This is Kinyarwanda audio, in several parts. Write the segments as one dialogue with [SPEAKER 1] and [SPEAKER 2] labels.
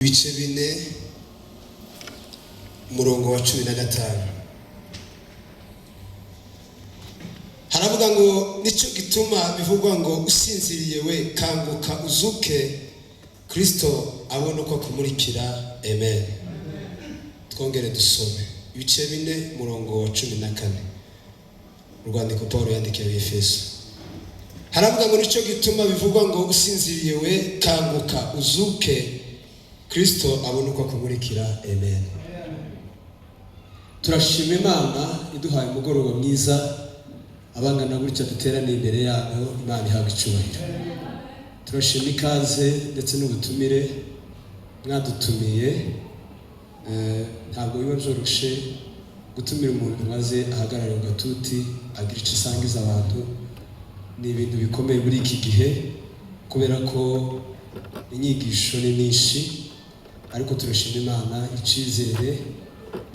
[SPEAKER 1] Ibice 4, umurongo wa 15, haravuga ngo: "Nicyo gituma bivugwa ngo: 'Usinziriye we, kanguka uzuke, Kristo abone uko akumurikira.'" Amen. Twongere dusome ibice 4, umurongo wa 14, urwandiko Paul yandikiye Abefeso. Haravuga ngo: "Nicyo gituma bivugwa ngo: 'Usinziriye we, kanguka uzuke, Kristo abone uko akumurikira.'" Amen. Turashima Imana iduhaye umugoroba mwiza, abangana gutya duteraniye imbere yayo. Imana ihabwa icyubahiro. Turashima ikaze ndetse n'ubutumire mwadutumiye. Ntabwo biba byoroshe gutumira umuntu maze ahagarare ku gatuti agira icyo asangiza abantu. Ni ibintu bikomeye muri iki gihe kubera ko inyigisho ni nyinshi, ariko turashima Imana icyizere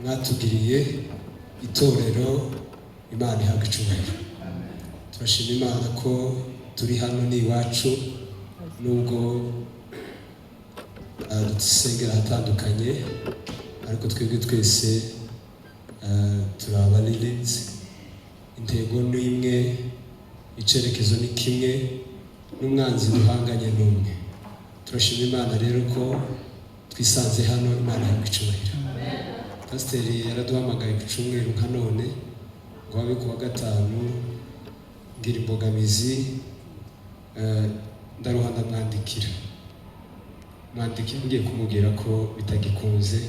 [SPEAKER 1] mwatugiriye itorero. Imana ihabwa icyubahiro. Turashima Imana ko turi hano, ni iwacu, nubwo dusengera ahatandukanye, ariko twebwe twese turi abaririmbyi. Intego ni imwe, icyerekezo ni kimwe, n'umwanzi duhanganye ni umwe. Turashima Imana rero ko twisanze hano. Imana ihabwa icyubahiro. Pasiteri yaraduhamagaye ku cyumweru nka none ngo abe ku wa gatanu, ngira imbogamizi, ndaruha, ndamwandikira, mwandikira ngiye kumubwira ko bitagikunze,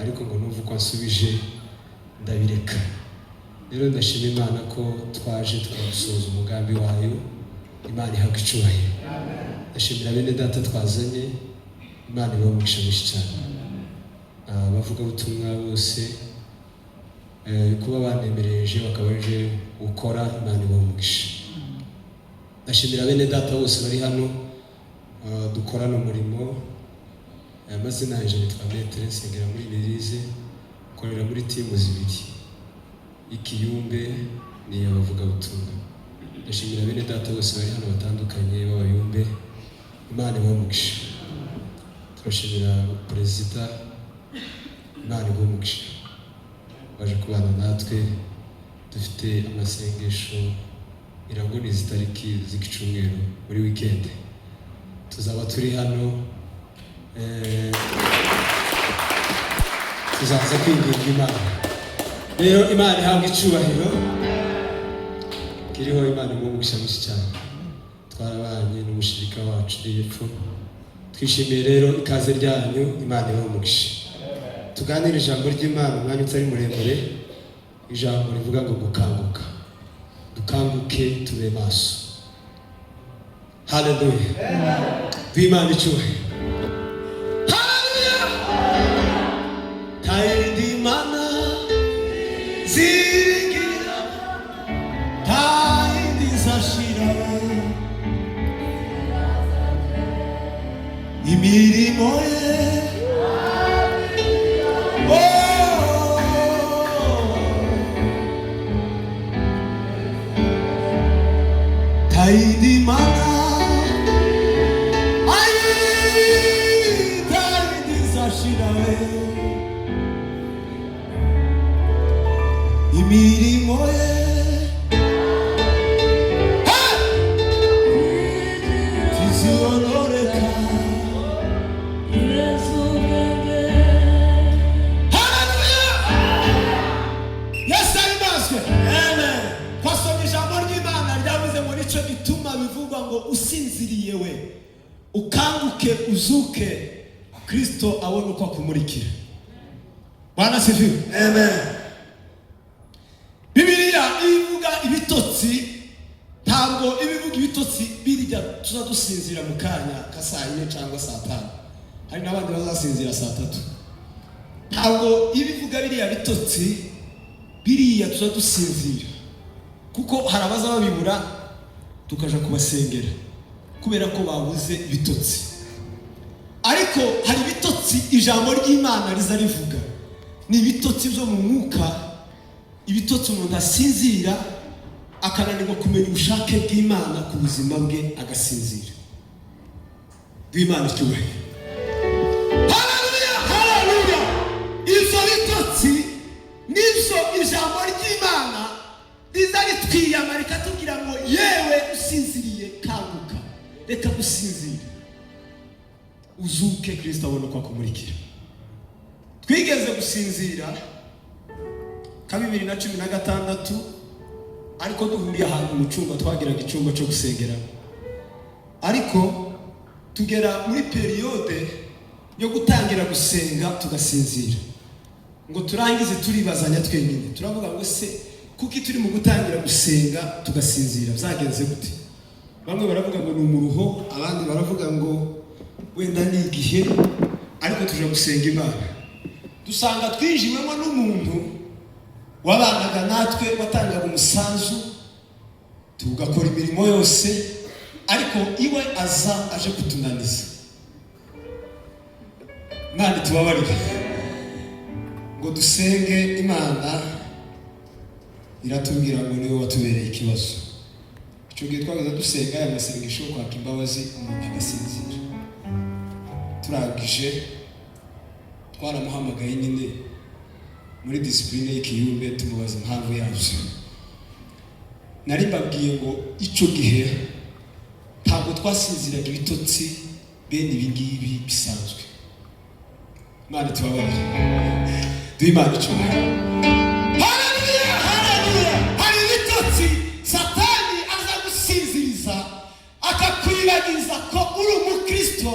[SPEAKER 1] ariko ngo numve uko ansubije ndabireka. Rero ndashima Imana ko twaje tukagusoza umugambi wayo. Imana ihabwa icyubahiro. Ndashimira bene data twazanye. Imana ibahe umugisha mwinshi cyane. Abavugabutumwa bose, kuba banemereje bakaba baje gukora, Imana ibahe umugisha. Ndashimira bene data bose bari hano, dukorana umurimo. Amazina yanjye nitwa Metere, nsengera muri Belize, nkorera muri team zibiri, ikiyumbe ni abavugabutumwa. Ndashimira bene data bose bari hano batandukanye b'abayumbe. Imana ibahe umugisha. Turashimira perezida, Imana iguhe umugisha, waje kubana natwe. Dufite amasengesho irangwa n'izi tariki z'iki cyumweru, muri weekend tuzaba turi hano, tuzaza kwinginga Imana. Rero Imana ihabwa icyubahiro kiriho. Imana imuhe umugisha mwinshi cyane. Twarabanye n'umushirika wacu uri hepfo. Twishimiye rero ikaze ryanyu. Imana ibahe umugisha. Tuganire ijambo ry'Imana umwanya utari muremure, ijambo rivuga ngo gukanguka. Dukanguke, tube maso. Haleluya! Duhe Imana icyubahiro. Haleluya! Ntayindi mana ziringira, ntayindi zashira imirimo ye. Oh! Ntayindi mana, ayi, ntayindi zashira we imirimo ye. Hey! Tizionoreka. Haleluya! Yesu ahimbazwe. Twasomye ijambo ry'Imana ryavuze ngo: "Nicyo gituma bivugwa ngo: 'Usinziriye we, ukanguke uzuke, Kristo abone uko akumurikira.'" Bwana asifiwe.
[SPEAKER 2] Amen.
[SPEAKER 1] Bibiliya iyo ivuga ibitotsi, ntabwo iba ivuga ibitotsi birya tuza dusinzira mu kanya ka saa 4 cyangwa saa 5. Hari n'abandi bazasinzira saa 3. Ntabwo iba ivuga biriya bitotsi biriya tuza dusinzira, kuko hari abaza babibura tukaja kubasengera kubera ko babuze ibitotsi. Ariko hari ibitotsi ijambo ry'Imana riza rivuga, ni ibitotsi byo mu mwuka, ibitotsi umuntu asinzira akananirwa kumenya ubushake bw'Imana ku buzima bwe, agasinzira. Duhe Imana icyubahiro. Reka gusinzira, uzuke, Kirisito abone uko akumurikira. Twigeze gusinzira ka 2016, ariko duhuriye ahantu mu cyumba, twagiraga icyumba cyo gusengeramo, ariko tugera muri période yo gutangira gusenga tugasinzira. Ngo turangize, turibazanya twenyine, turavuga ngo: "Se kuki turi mu gutangira gusenga tugasinzira? Byagenze gute?" Bamwe baravuga ngo ni umuruho, abandi baravuga ngo wenda ni igihe. Ariko tuje gusenga Imana, dusanga twinjiwemo n'umuntu wabanaga natwe, watangaga umusanzu, tugakora imirimo yose, ariko iwe aza aje kutunaniza. Imana itubabarire. Ngo dusenge Imana, iratubwira ngo niwe watubereye ikibazo. Icyo gihe twagaza dusenga aya masengesho yo kwaka imbabazi, umuntu agasinzira. Turangije, twaramuhamagaye nyine muri discipline y'ikiyumbe, tumubaza impamvu yabyo. Nari mbabwiye ngo icyo gihe ntabwo twasinziraga ibitotsi bene ibi ngibi bisanzwe. Imana itubabarire. Duhe Imana icyubahiro. Haleluya, haleluya! Hari ibitotsi Satani aza gusinziriza, akakwibagiza ko uri umukristo,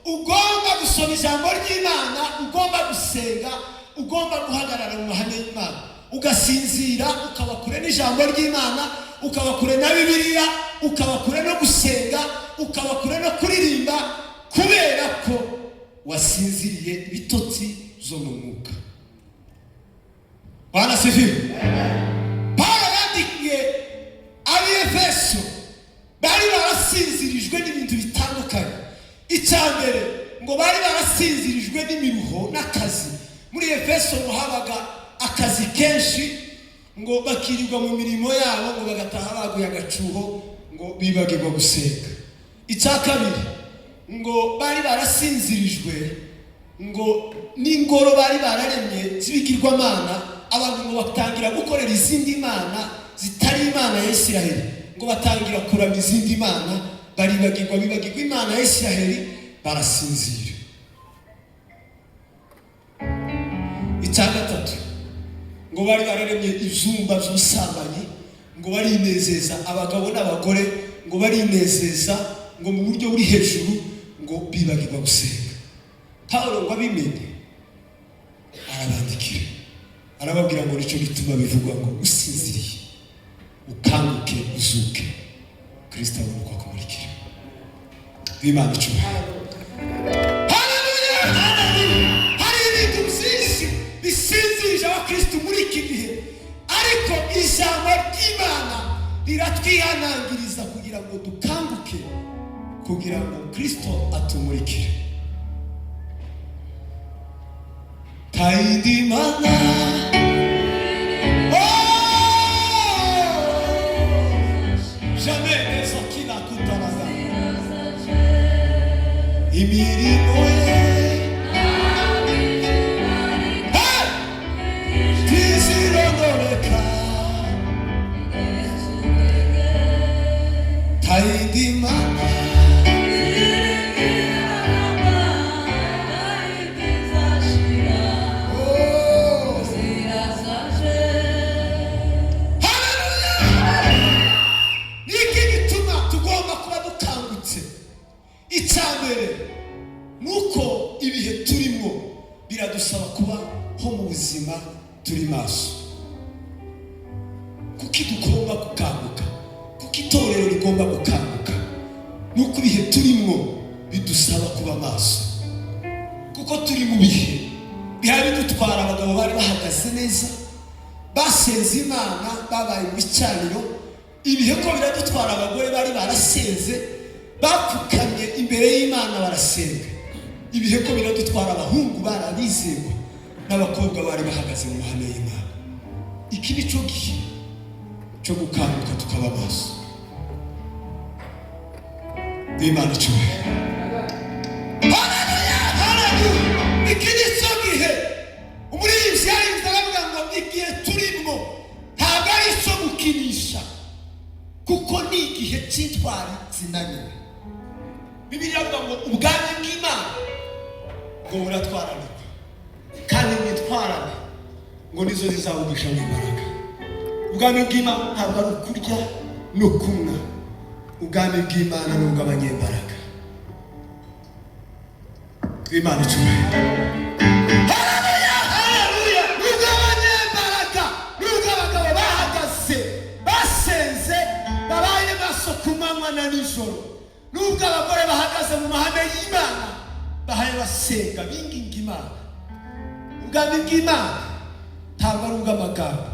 [SPEAKER 1] ugomba gusoma ijambo ry'Imana, ugomba gusenga, ugomba guhagarara mu mahame y'Imana. Ugasinzira, ukaba kure n'ijambo ry'Imana, ukaba kure na Bibiliya, ukaba kure no gusenga, ukaba kure no kuririmba, kubera ko wasinziriye ibitotsi zo mu mwuka. Bwana asifiwe. Paulo yandikiye Ab'Efeso, bari barasinzirijwe n'ibintu bitandukanye. Icya mbere, ngo bari barasinzirijwe n'imiruho n'akazi. Muri Efeso ngo habaga akazi kenshi, ngo bakirirwa mu mirimo yabo, ngo bagataha baguye agacuho, ngo bibagirwa gusenga. Icya kabiri, ngo bari barasinzirijwe ngo n'ingoro bari bararemye z'ibigirwamana. Abantu ngo batangira gukorera izindi mana zitari Imana ya Isiraheli, ngo batangira kuramya izindi mana, baribagirwa, bibagirwa Imana ya Isiraheli, barasinzira. Icya gatatu, ngo bari bararemye ibyumba by'ubusambanyi, ngo barinezeza, abagabo n'abagore ngo barinezeza ngo mu buryo buri hejuru, ngo bibagirwa gusenga. Pawulo ngo abimenye, arabandikira, arababwira ngo nicyo gituma bivugwa ngo usinziriye ukanguke, uzuke, Kirisito abona uko akumurikira. B'Imana icyubahiro. Haleluya! Hari ibintu byinshi bisinzirije abakristo muri iki gihe, ariko ijambo ry'Imana riratwihanangiriza kugira ngo dukanguke, kugira ngo Kristo atumurikire. Tayindi mana. Oh! Jamais ezokila kutalaga imirimo ye. Hey! Tizirondoreka. Tayindi mana. Oh! Haleluya! Niki gituma tugomba kuba dukangutse? Icya mbere ni uko ibihe turimo biradusaba kuba ho mu buzima turi maso. Kuki tugomba gukanguka? Kuki itorero rigomba gukanguka? Ni uko ibihe turimo bidusaba kuba maso, kuko turi mu bihe bihari bidutwara abagabo bari bahagaze neza, basenze Imana, babaye mu bicaniro. Ibihe ko biradutwara abagore bari barasenze, bapfukamye imbere y'Imana barasenga. Ibihe ko biradutwara abahungu barabizerwa n'abakobwa bari bahagaze mu mahame y'Imana. Iki ni cyo gihe cyo gukanguka, tukaba maso. N'Imana icyubahiro. Haleluya, haleluya! Iki ni cyo gihe. Umuririmbyi yaririmbye aravuga ngo igihe turimo ntabwo ari icyo gukinisha, kuko ni igihe cy'intwari zinaniwe. Bibiliya avuga ngo ubwami bw'Imana ngo buratwaranirwa, kandi mwitwarane ngo nizo zizabugisha mu imbaraga. Ubwami bw'Imana ntabwo ari ukurya no kunywa, ubwami bw'Imana ni ubw'abanyembaraga. Imana icyubahiro. Haleluya, haleluya! Ni ubw'abanyembaraga, ni ubw'abagabo bahagaze, basenze, babaye maso ku manywa na nijoro, ni ubw'abagore bahagaze mu mahame y'Imana, bahaye basenga, binginga Imana. Ubwami bw'Imana ntabwo ari ubw'amagambo,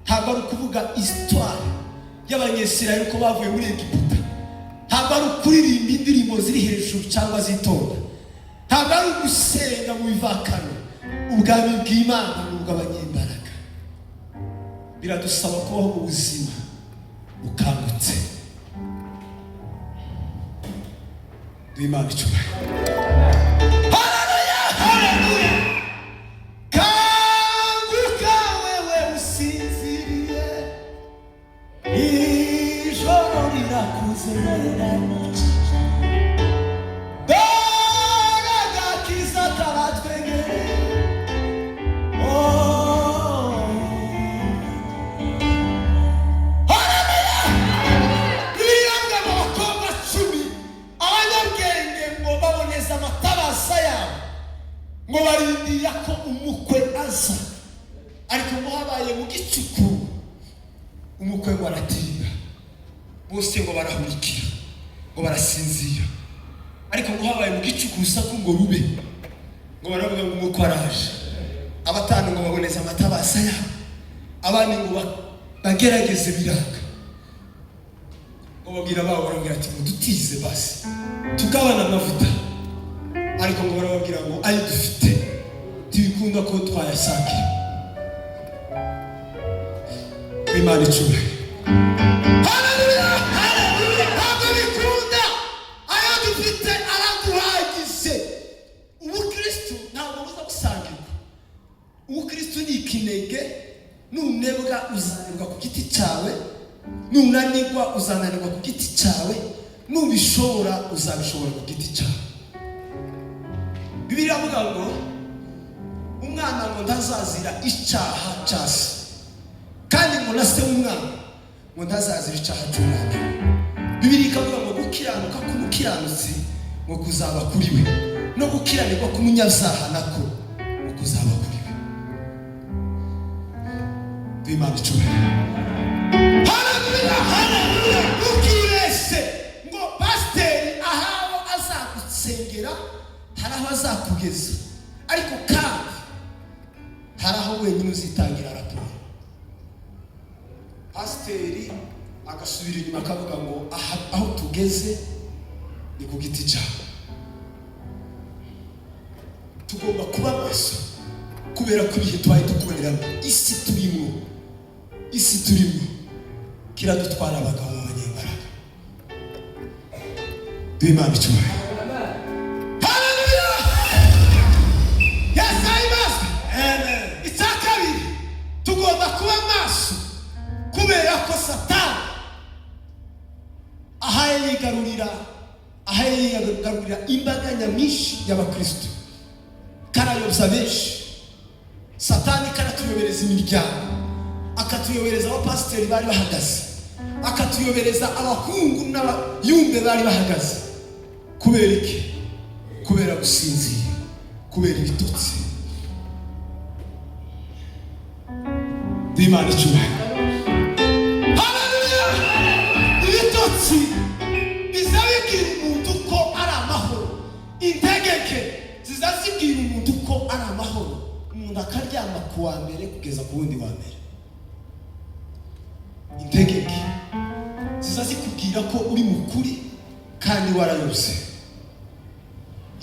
[SPEAKER 1] ntabwo ari ukuvuga histoire y'Abanyesirayeli uko bavuye muri Egiputa, ntabwo ari ukuririmba indirimbo ziri hejuru cyangwa zitonda, ntabwo ari ugusenga mu bivakano. Ubwami bw'Imana ni ubw'abanyembaraga. Biradusaba kubaho mu buzima bukangutse. Duhe Imana icyubahiro. Haleluya, haleluya! Kanguka wewe usinziriye, ijoro rirakuze. Dore agakiza karatwegereye. Oh. Haleluya! Bibiliya ivuga ngo abakobwa 10, abanyabwenge, ngo baboneza amatabaza yabo, ngo barindira ko umukwe aza. Ariko ngo habaye mu gicuku, umukwe ngo aratinda, bose ngo barahurikira, ngo barasinzira. Ariko ngo habaye mu gicuku, urusaku ngo rube, ngo baravuga ngo umukwe araje. Abatanu ngo baboneza amatabaza yabo, abandi ngo bagerageze biranga. Ngo babwira babo, barabwira ati: "Mudutize basi tugabana amavuta." Ariko ngo barababwira ngo ayo dufite ntibikunda ko twayasangira. Imana icyubahiro. Haleluya, haleluya! Ntabwo bikunda, ayo dufite araduhagije. Ubukristu ntabwo buza gusangirwa. Ubukristu ni ikinege. Nunebwa uzananirwa ku giti cyawe, nunanirwa uzananirwa ku giti cyawe, nubishobora uzabishobora ku giti cyawe. Bibiliya iravuga ngo umwana ngo ntazazira icyaha cya se, kandi ngo na se w'umwana ngo ntazazira icyaha cy'umwana we. Bibiliya ikavuga ngo gukiranuka k'umukiranutsi ngo kuzaba kuri we, no gukiranirwa k'umunyabyaha nako ngo kuzaba kuri we. Duhe Imana icyubahiro. Haleluya, haleluya! Ntukibeshe ngo pasiteri ahawe azagusengera, hari aho azakugeza, ariko kandi hari aho wenyine uzitangira raporo. Pasiteri agasubira inyuma akavuga ngo aha aho tugeze ni ku giti cyawe. Tugomba kuba maso kubera ko ibihe tubaye dukoreramo, isi turimo, isi turimo kiradutwara abagabo b'abanyembaraga. Duhe Imana icyubahiro. Haleluya! Yesu ahimazwe. Icya kabiri, tugomba kuba maso kubera ko Satani ahaye yigarurira imbaga nyamwinshi y'abakristo, karayobya benshi. Satani karatuyobereza imiryango, akatuyobereza abapasiteri bari bahagaze, akatuyobereza abahungu n'abayumbe bari bahagaze. Kubera iki? Kubera gusinzira, kubera ibitotsi. Imana icyubahiro. Haleluya! Ibitotsi biza bibwira umuntu ko ari amahoro, integeke ziza zibwira umuntu ko ari amahoro, umuntu akaryama ku wa mbere kugeza ku wundi wa mbere. Integeke ziza zikubwira ko uri mukuri kandi warayobye.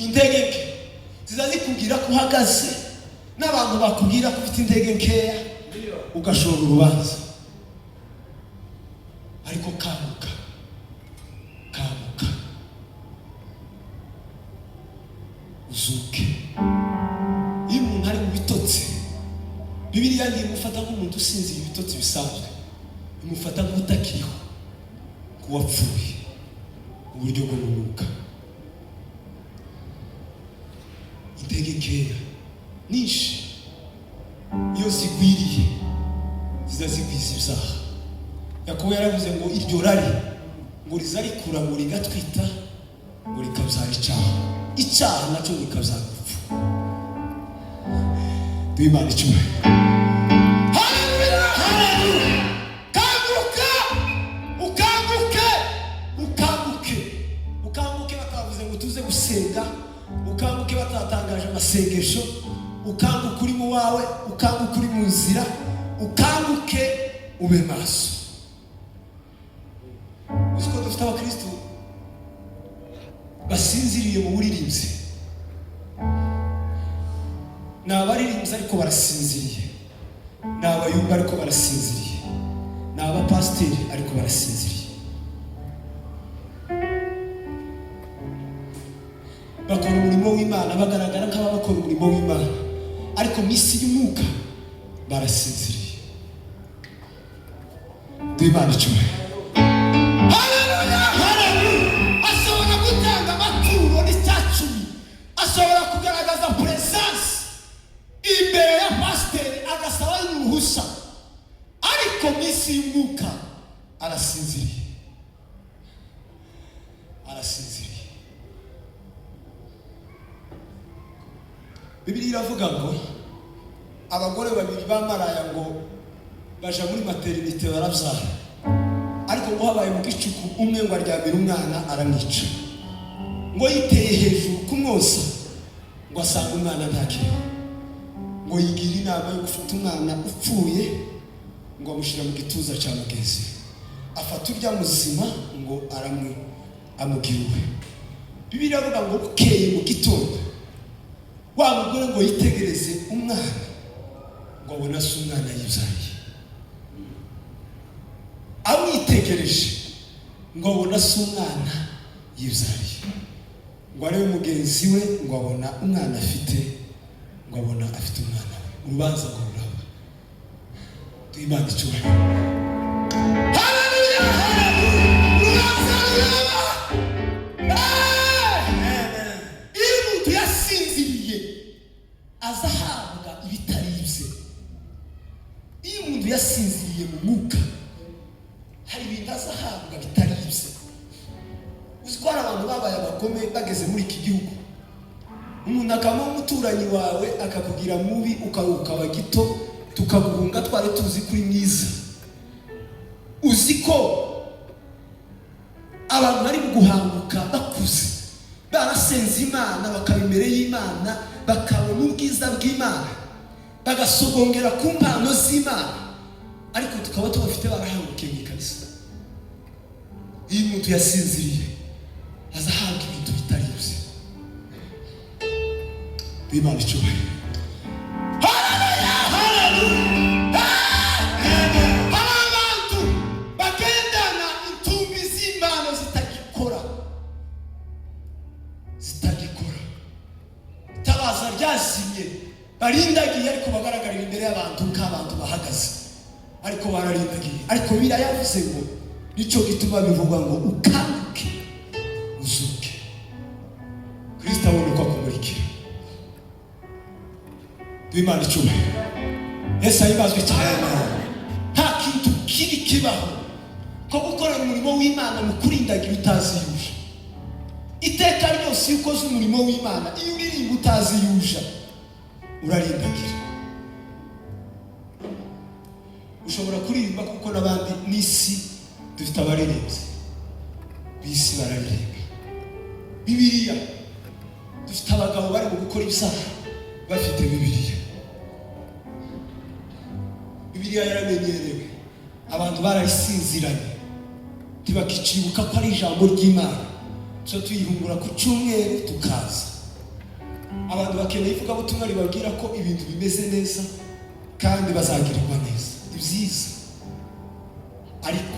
[SPEAKER 1] Intege nke ziza zikubwira ko uhagaze, n'abantu bakubwira ko ufite intege nkeya, ugashora urubanza. Ariko kanguka, kanguka, uzuke. Iyo umuntu ari mu bitotsi, Bibiliya ntimufata nk'umuntu usinzira ibitotsi bisanzwe, imufata nk'utakiriho, nk'uwapfuye mu buryo bwo mu mwuka. Dutegekera nyinshi, iyo zigwiriye ziza zigwiza ibyaha. Yakobo yaravuze ngo iryo rari ngo riza rikura, ngo rigatwita, ngo rikabyara icyaha, icyaha nacyo rikabyara urupfu. Duhe Imana icyubahiro. Haleluya, haleluya! Kanguka, ukanguke, ukanguke, ukanguke. Batavuze ngo tuze gusenga, ukanguke batatangaje amasengesho, ukanguke uri mu wawe, ukanguke uri mu nzira, ukanguke ube maso. Uzi ko dufite abakristu basinziriye mu buririmbyi? Ni abaririmbyi ariko barasinziriye, ni abayumba ariko barasinziriye, ni abapasiteri ariko barasinziriye. Bakora umurimo w'Imana, bagaragara nk'abakora umurimo w'Imana, ariko mu isi y'umwuka barasinziriye. Duhe Imana icyubahiro. Haleluya, haleluya! Ashobora gutanga amaturo n'icyacumi, ashobora kugaragaza presence imbere ya pasiteri, agasaba y'uruhushya, ariko mu isi y'umwuka arasinziriye, arasinziriye. Bibiliya iravuga ngo abagore babiri b'amaraya ngo baja muri maternité barabyara, ariko ngo habaye mu gicuku umwe ngo aryamira umwana aramwica. Ngo yiteye hejuru kumwosa, ngo asanga umwana ntakiriho. Ngo yigira inama yo gufata umwana upfuye, ngo amushyira mu gituza cya mugenzi we, afata urya muzima ngo amugira uwe. Bibiliya iravuga ngo bukeye mu gitondo, wa mugore ngo yitegereze umwana, ngo abone asa umwana yibyariye. Amwitegereje ngo abone asa umwana yibyariye. Ngo arebe mugenzi we, ngo abona umwana afite, ngo abona afite umwana we. Urubanza ngo ruraba. Duhe Imana icyubahiro. Haleluya, haleluya! Urubanza ruraba. Iyo umuntu yasinziriye aza ahabwa ibitari ibye. Iyo umuntu yasinziriye mu mwuka, hari ibintu aza ahabwa bitari ibye. Uzi ko hari abantu babaye abagome bageze muri iki gihugu? Umuntu akaba umuturanyi wawe, akakugira mubi, ukaba gito, tukaguhunga twari tuzi ko uri mwiza. Uzi ko abantu bari guhanguka bakuze, barasenze Imana, bakaba imbere y'Imana, bakabona ubwiza bw'Imana, bagasogongera ku mpano z'Imana, ariko tukaba tubafite barahangukiye mu ikanisa. Iyo umuntu yasinziriye aza ahabwa ibintu bitari ibye. Imana icyubahiro. Haleluya, haleluya! Hari abantu bagendana intumbi z'impano zitagikora, zitagikora, itabaza ryazimye, barindagiye, ariko bagaragarira imbere y'abantu nk'abantu bahagaze, ariko bararindagiye. Ariko Bibiliya yavuze ngo nicyo gituma bivugwa ngo ukanguke, uzuke, Kristo abone uko akumurikira. Duhe Imana icyubahiro. Yesu ahimbazwe cyane. Nta kintu kibi kibaho ko gukorera umurimo w'Imana mu kurindagira utazi yuje. Iteka ryose iyo ukoze umurimo w'Imana, iyo uririmba utazi yuja, urarindagira. Ushobora kuririmba kuko n'abandi n'isi dufite abaririmbyi b'isi bararirimba. Bibiliya, dufite abagabo bari mu gukora ibyaha bafite Bibiliya. Bibiliya yaramenyerewe, abantu barayisinziranye, ntibakicibuka ko ari ijambo ry'Imana. Tuba tuyihungura ku cyumweru tukaza. Abantu bakeneye ivugabutumwa ribabwira ko ibintu bimeze neza kandi bazagirirwa neza. Ni byiza, ariko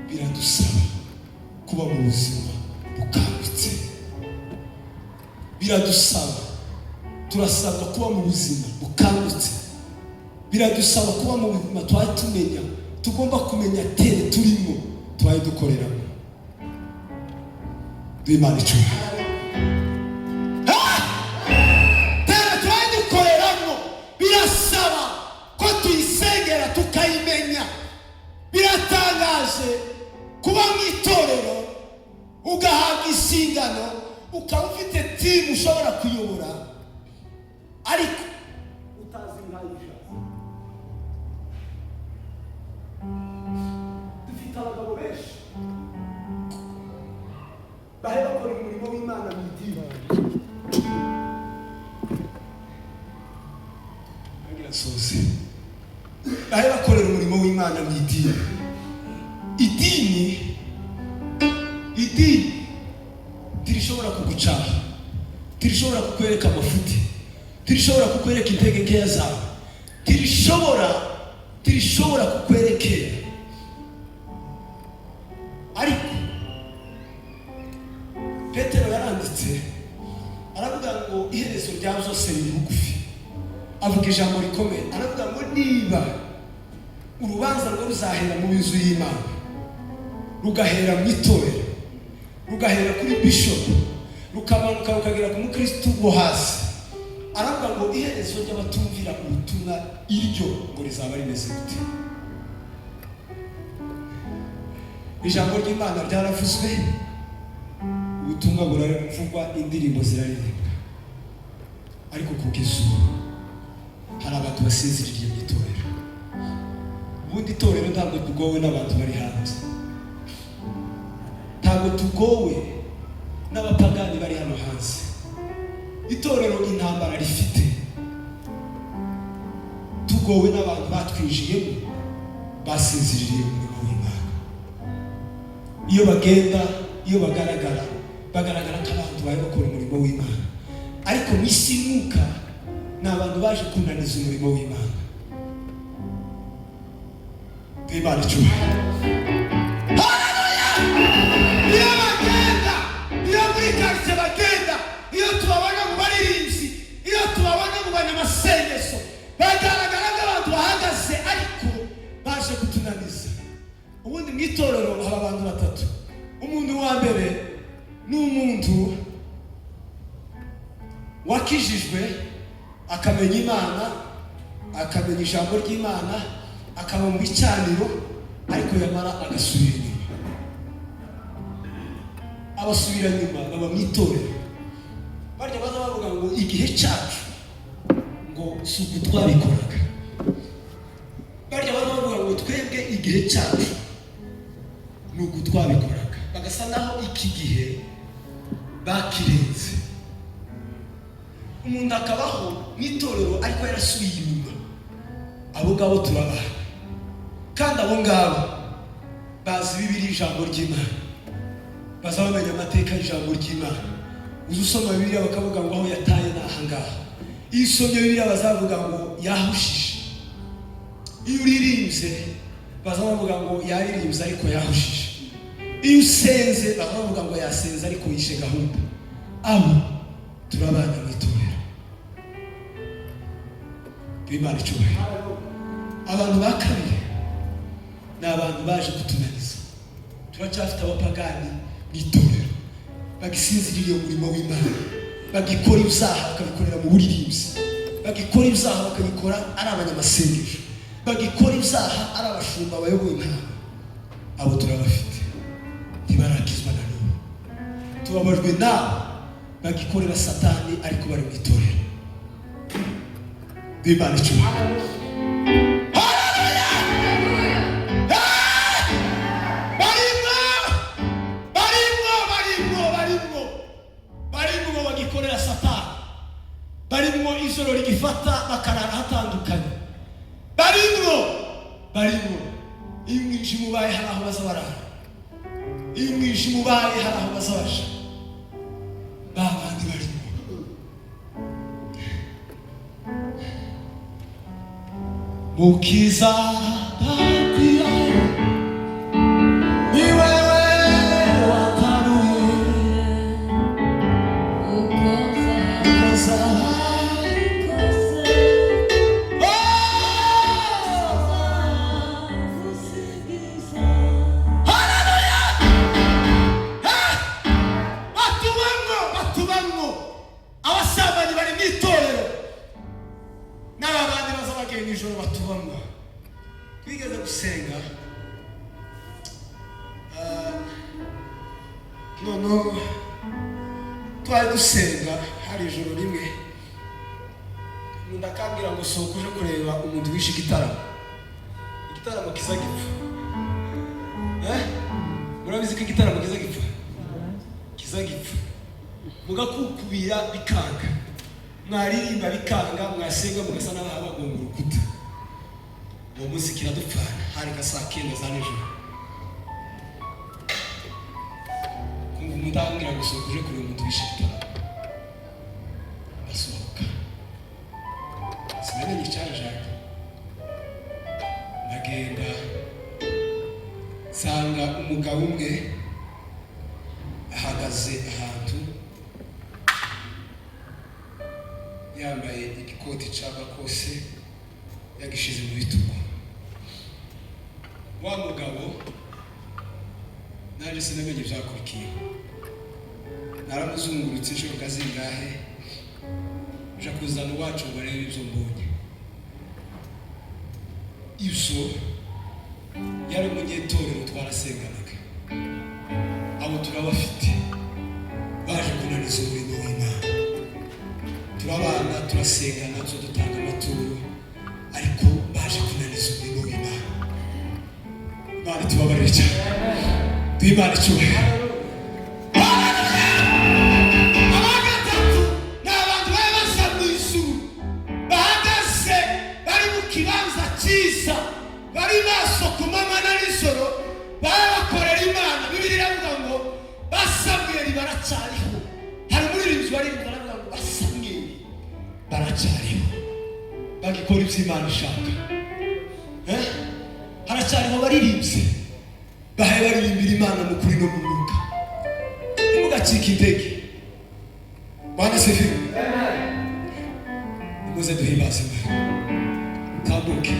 [SPEAKER 1] biradusaba kuba mu buzima bukangutse. Biradusaba, turasabwa kuba mu buzima bukangutse. Biradusaba kuba mu buzima twari tumenya, tugomba kumenya tere turimo, tubaye dukoreramo. Duhe Imana icyubahiro. Team ushobora kuyobora ariko utazi nk'ayishatse. Dufite abagabo benshi bahe bakora umurimo w'Imana mu idini. Nsoze. Bahe bakorera umurimo w'Imana mu idini. Idini tirishobora kugucaha, tirishobora kukwereka amafuti, tirishobora kukwereka intege nkeya zawe, tirishobora kukwerekera. Ariko Petero yaranditse aravuga ngo iherezo rya byose riri bugufi. Avuga ijambo rikomeye, aravuga ngo niba urubanza rwo ruzahera mu nzu y'Imana, rugahera mu itorero, rugahera kuri bishop, rukamanuka rukagera ku mukristo wo hasi, aravuga ngo iherezo ry'abatumvira ubutumwa iryo ngo rizaba rimeze gute? Ijambo ry'Imana ryaravuzwe, ubutumwa buravugwa, indirimbo ziraririmbwa, ariko kugeza ubu hari abantu basinziriye mu itorero. Ubundi itorero ntabwo tugowe n'abantu bari hanze, ntabwo tugowe n'abapagani bari hano hanze. Itorero intambara rifite, tugowe n'abantu batwijiyemo basinziriye umurimo w'Imana. Iyo bagenda, iyo bagaragara, bagaragara nk'abantu bari bakora umurimo w'Imana, ariko mu isi y'umwuka ni abantu baje kunaniza umurimo w'Imana. Imana icyubahiro. Haleluya! Iyo bagenda, iyo muri karitsiye bagenda, iyo tubabona mu baririmbyi, iyo tubabona mu banyamasengesho, bagaragara nk'abantu bahagaze ariko baje kutunaniza. Ubundi mu itorero haba abantu batatu. Umuntu wa mbere ni umuntu wakijijwe, akamenya Imana, akamenya ijambo ry'Imana, akaba mu bicaniro, ariko yamara agasubira inyuma. Abasubira inyuma baba mu itorero, barya baza bavuga ngo igihe cyacu ngo si uku twabikoraga. Barya baza bavuga ngo twebwe igihe cyacu ni uku twabikoraga, bagasa naho iki gihe bakirenze. Umuntu akabaho mu itorero ariko yarasubiye inyuma. Abo ngabo turabana, kandi abo ngabo bazi Bibiliya, ijambo ry'Imana, baza bamenya amateka y'ijambo ry'Imana. Uza usoma Bibiliya bakavuga ngo aho yataye ni aha ngaha. Iyo usomye Bibiliya bazavuga ngo yahushije. Iyo uririmbye baza bavuga ngo yaririmbye ariko yahushije. Iyo usenze baza bavuga ngo yasenze ariko yishe gahunda. Abo turabana mu itorero. Imana icyubahiro. Abantu ba kabiri ni abantu baje kutunaniza. Turacyafite abapagani mu itorero bagisinziriye umurimo w'Imana, bagikora ibyaha bakabikorera mu buririmbyi, bagikora ibyaha bakabikora ari abanyamasengesho, bagikora ibyaha ari abashumba bayoboye intama. Abo turabafite, ntibarakizwa na n'ubu. Tubabajwe nabo bagikorera Satani ariko bari mu itorero. Imana icyubahiro. Haleluya! Barimwo, barimwo, barimwo, barimwo, barimwo bagikorera Satani, barimwo ijoro rigifata bakarara hatandukanye, barimwo, barimwo. Iyo umwijima ubaye hari aho baza barara, iyo umwijima ubaye hari aho baza baja. Ba bandi barimo Mukiza ndakwira, ni wewe wataruye ukoza. Oh! Haleluya! Batubamwo, batubamwo abasambanyi bari mu itorero, n'aba bandi baza bagenda ijoro batubamwo. Twigeze gusenga, noneho Twari dusenga, hari ijoro rimwe umuntu akambwira ngo: "Sohoka uje kureba umuntu wishe igitaramo." Igitaramo kiza gipfa. Eh? Murabizi ko igitaramo kiza gipfa, kiza gipfa, mugakukubira bikanga, mwaririmba bikanga, mwasenga mugasa n'abaha bagonga urukuta. Uwo munsi kiradupfana, hari nka saa 9 za nijoro. Kumva umuntu ambwira ngo: "Sohoka uje kureba umuntu wishe igitaramo." Ndasohoka, sinamenye icyanjanye. Ndagenda, nsanga umugabo umwe ahagaze ahantu, yambaye igikoti cy'abakose, yagishize mu bitugu. Wa mugabo, nanjye sinamenye ibyakurikiye. Naramuzungurutse inshuro nka zingahe, nja kuzana iwacu ngo arebe ibyo mbonye. Ibyo yari umunyetorero, twarasenganaga. Abo turabafite, baje kunaniza umurimo w'Imana. Turabana, turasengana, tuzo dutanga amaturo, ariko baje kunaniza umurimo w'Imana. Imana tubabarire cyane, duhe Imana icyubahiro. Aba gatatu ni abantu bari basa mu ijuru, bahagaze, bari mu kibanza cyiza, bari maso ku manywa na nijoro, baba bakorera Imana. Bibiliya iravuga ngo ba Samweli baracyariho. Hari umuririmbyi waririmbye aravuga ngo: "Ba Samweli baracyariho, bagikora ibyo Imana ishaka." Eh? Haracyariho abaririmbyi bahaye baririmbira Imana mu kuri no mu mwuka. Ntimugacike intege. Bwana asifiwe. Nimuze duhimbaze Imana. Tambuke.